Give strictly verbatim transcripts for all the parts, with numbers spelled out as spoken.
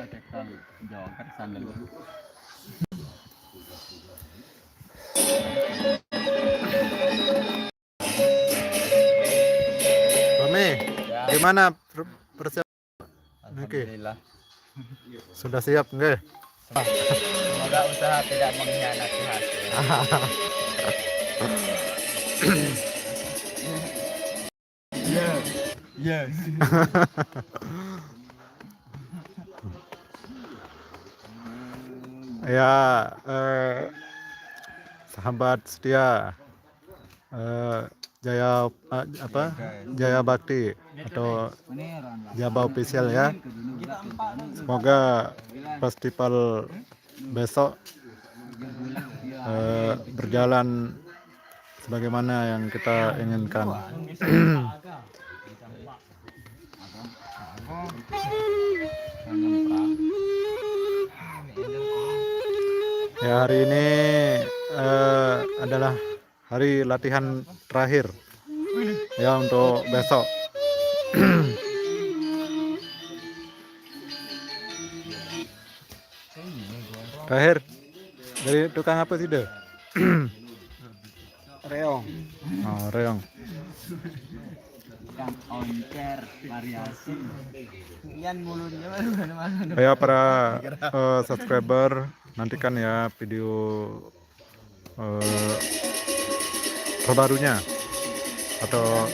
Joker sandal. Romi, gimana per- persiapan? Oke. Alhamdulillah. Sudah siap, nggih? Semoga usaha tidak mengkhianati hasil. Yes. Ya, eh, sahabat setia, eh, Jaya, eh, apa? Jaya Bakti atau Jaba Official ya. Semoga festival besok, eh, berjalan sebagaimana yang kita inginkan. Ya, hari ini, eh, adalah hari latihan terakhir ya untuk besok. Terakhir dari tukang apa sih deh? Reong. Oh, Reong. Yang oncer variasi. Yang mulutnya baru mana mana. Ya, para, eh, subscriber, nantikan ya video, eh, terbarunya atau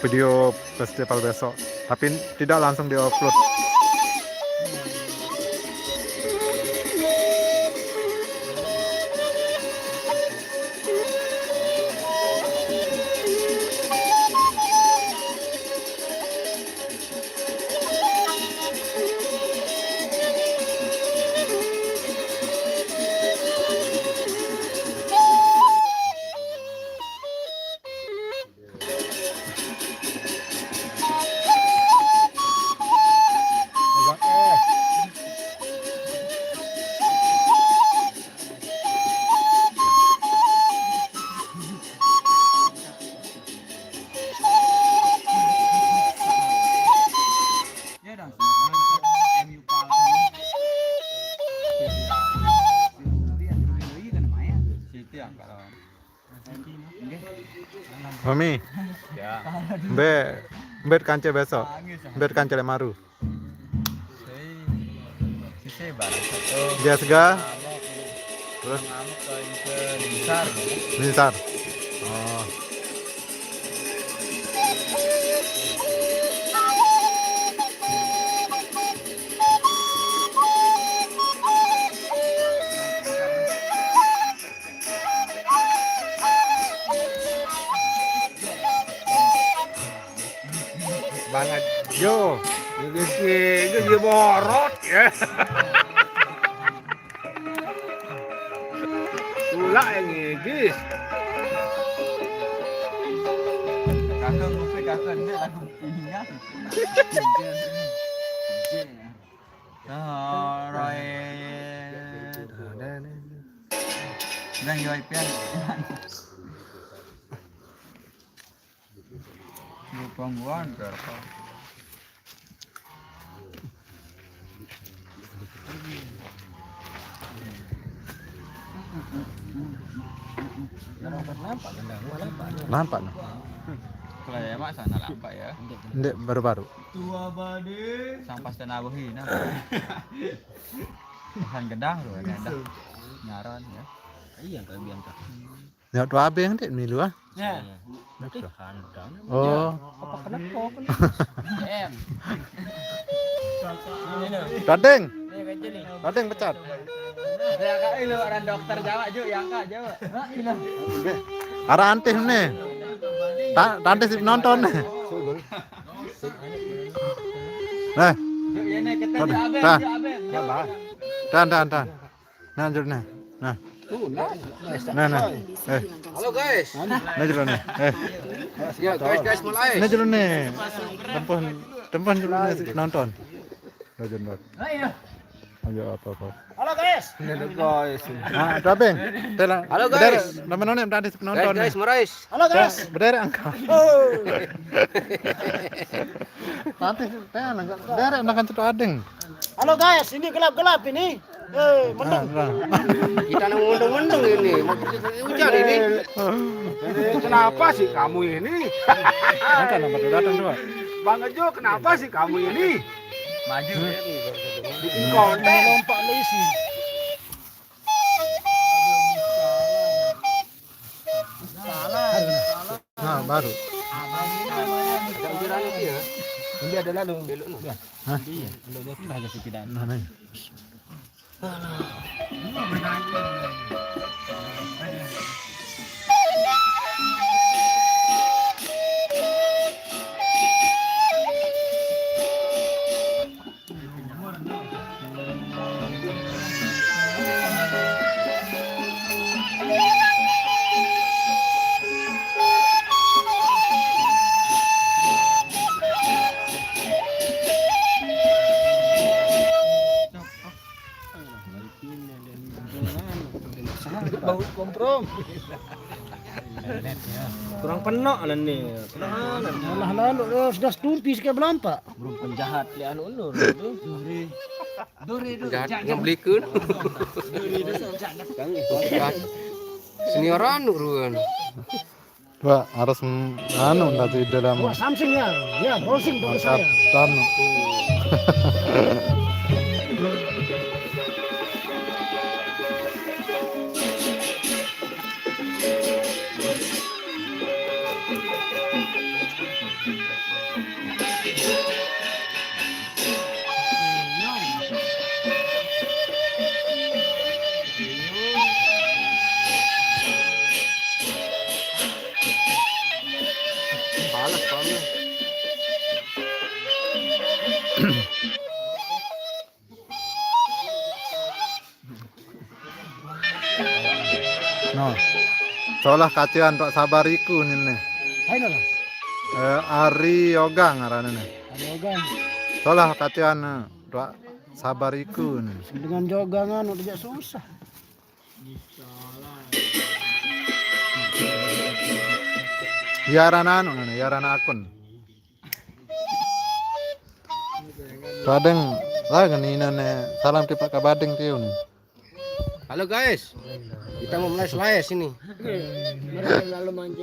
video festival besok, tapi tidak langsung diupload. Mami, ya. Mbe, mbe kance besok, mbe kance lek maru. Sise baru satu. Dia sega. Terus? Ngamuk ke, ke Linsar. Linsar. Oh. Banget. Yo, ini dia borot ya. Tulak yang ngigis. Kakak ngopi, kakak ni lagu ingat. Nah, Roy. Dah, yo, Ipian. Lupang gua, ntar. Nampak, nampak, nampak. Kalau ya, Mak, sana nampak ya. Ndek, baru-baru. Tua bade. Sang pas tanah bohi, nah. Pesan gedang tu, ada. Nyaran ya. Iya, kau biang tak. Ya, tu abang dek milu ah. Ya. Betul. Kandang. Oh. Apa kenapa? Em. Ini loh. Tading. Ini kerja nih. Tading pecat. Ya, Kak, ini loh, orang dokter Jawa, Juk, yang Kak Jawa. Ini loh. Arah antis ni. Ta-, antis nonton ni. Nah. Juk, ya, ni, kita Dah, dah, dah. Juk, abang, Juk, abang. Dah, dah, dah. Nah, jero nah. Nah. Nah, nah. Eh. Halo, guys. Nah, jero nah. Eh. Ya, guys, guys, mulai. Nah, jero nah. Tempuh, tempuh jero nah sik nonton. Nah, jero nah. Ayo apa apa. Halo guys. Ini ada guys. Ah, ada beng. Tela. Halo guys. Nama nonton tadi penonton. Guys, guys, merais. Halo guys. Berdere angka. Oh. Nanti tela nggak berdere nggak kan cetu adeng. Halo guys, ini gelap-gelap ini. Eh, mendung. Kita nang mendung-mendung ini. Mau kita hujan ini. Ini kenapa sih kamu ini? Angka nomor datang dua. Bang Ejo, kenapa sih kamu ini? Maju. Bikin konten. Lompat lu isi. Nah, baru. Ini ada lalu. Belok no. Hah? Iya, belok dia pindah ke pikiran. Nah, nah. Bau komprom. Kurang penok lah ni. Malah lalu, eh, sudah turpi sekian belampak. Burung penjahat li anu nur tu. Dore tu. Penjahat ngembelikeun. Senior anu ruan. Pak, harus, mm, anu, nanti dalam. Wah, something ya. Ya, browsing dong saya. Tanu. Panas, panas. No. Solah kacian Pak Sabariku ni. Hai, no. Eh, Ari Yoga ngarannya ni. Ari Yoga. Solah kacian, eh, Pak Sabariku ni. Dengan Yoga nganu dia susah. Yarana anu, yarana akun. Kadang lah gini nane salam tipe kabading tiu ni. Halo guys, kita mau mulai slice ini.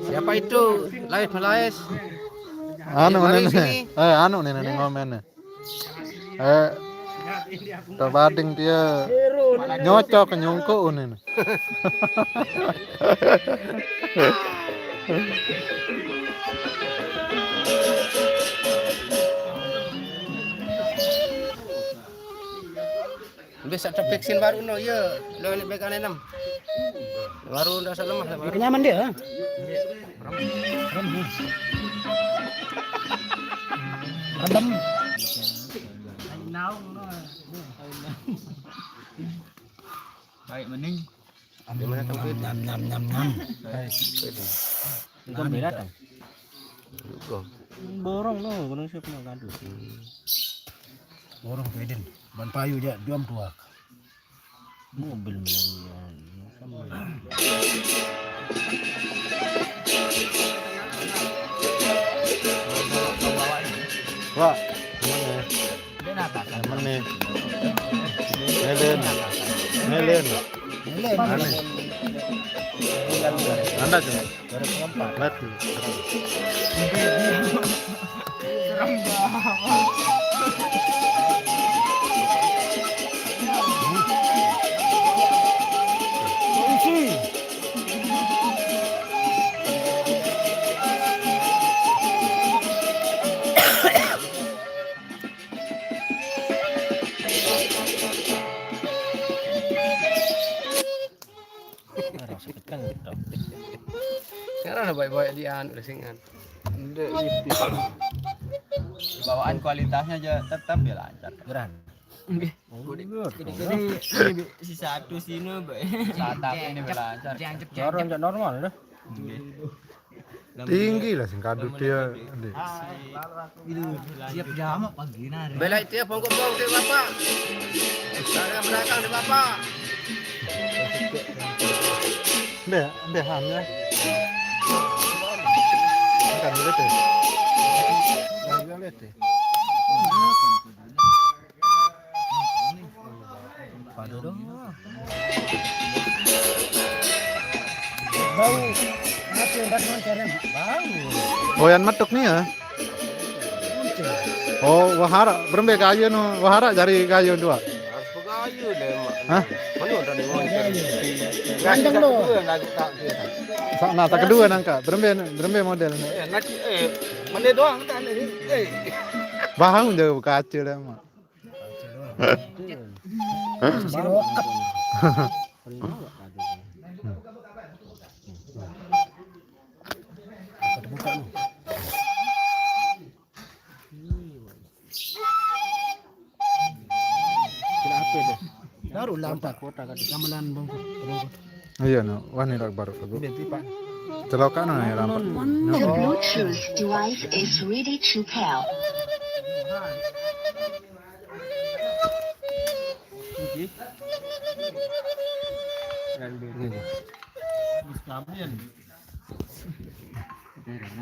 Siapa itu live slice? Anu, mari nene. Sini. Eh, anu nene ngomen. Eh, terbanding dia nyocok nyungku unin. Bisa terpiksin baru no, iya. Lo ini pegang enam. Baru ndak usah lemah lah, baru. Nyaman dia. Redem. Baik, mending. Di mana tampil? Nyam, nyam, nyam, nyam. Itu beda kan? Juga. Borong no, gunung siap no gaduh. Borong pedin. Ban payu ja, jam dua. Mobil menang. Wah, mana? Mana? Helen. Helen. Helen. Mana? Anda tu. Baru empat. Batu. Sekarang ada baik-baik di anu, udah singan. Ndeq nipis. Bawaan kualitasnya aja tetep ya lancar. Beran. Nggih. Jadi, jadi, jadi si satu sini, Mbak. Saat ini bela lancar. Jangan cep, jangan cep. Orang nggak normal, dah. Nggih. Tinggi lah singkadu dia. Adik. Siap jamak pagi nari. Belai dia pongkok pong dia bapak. Saya belakang dia bapak. Deh, deh hamnya. Makan dulu teh. Makan dulu teh. Padu dong. Bau. Mati yang batu mancaren. Bau. Oh, yang matuk nih ya. Oh, wahara, berembe kayu nu, wahara jari kayu dua. Harus pegayu deh mak. Hah? Mana udah nih mau Panjang lo. Lagu tak dia. Sa- Nah, tak kedua nangka, berembe berembe model. Eh, nak eh, mana doang tak ada ni. Eh. Bahang je buka acil dah mak. Sirokat. Baru lampak. Gamelan bongkok. Iya no, wah ni rak baru aku. Celokan no ya lampak. The Bluetooth device is ready to pair.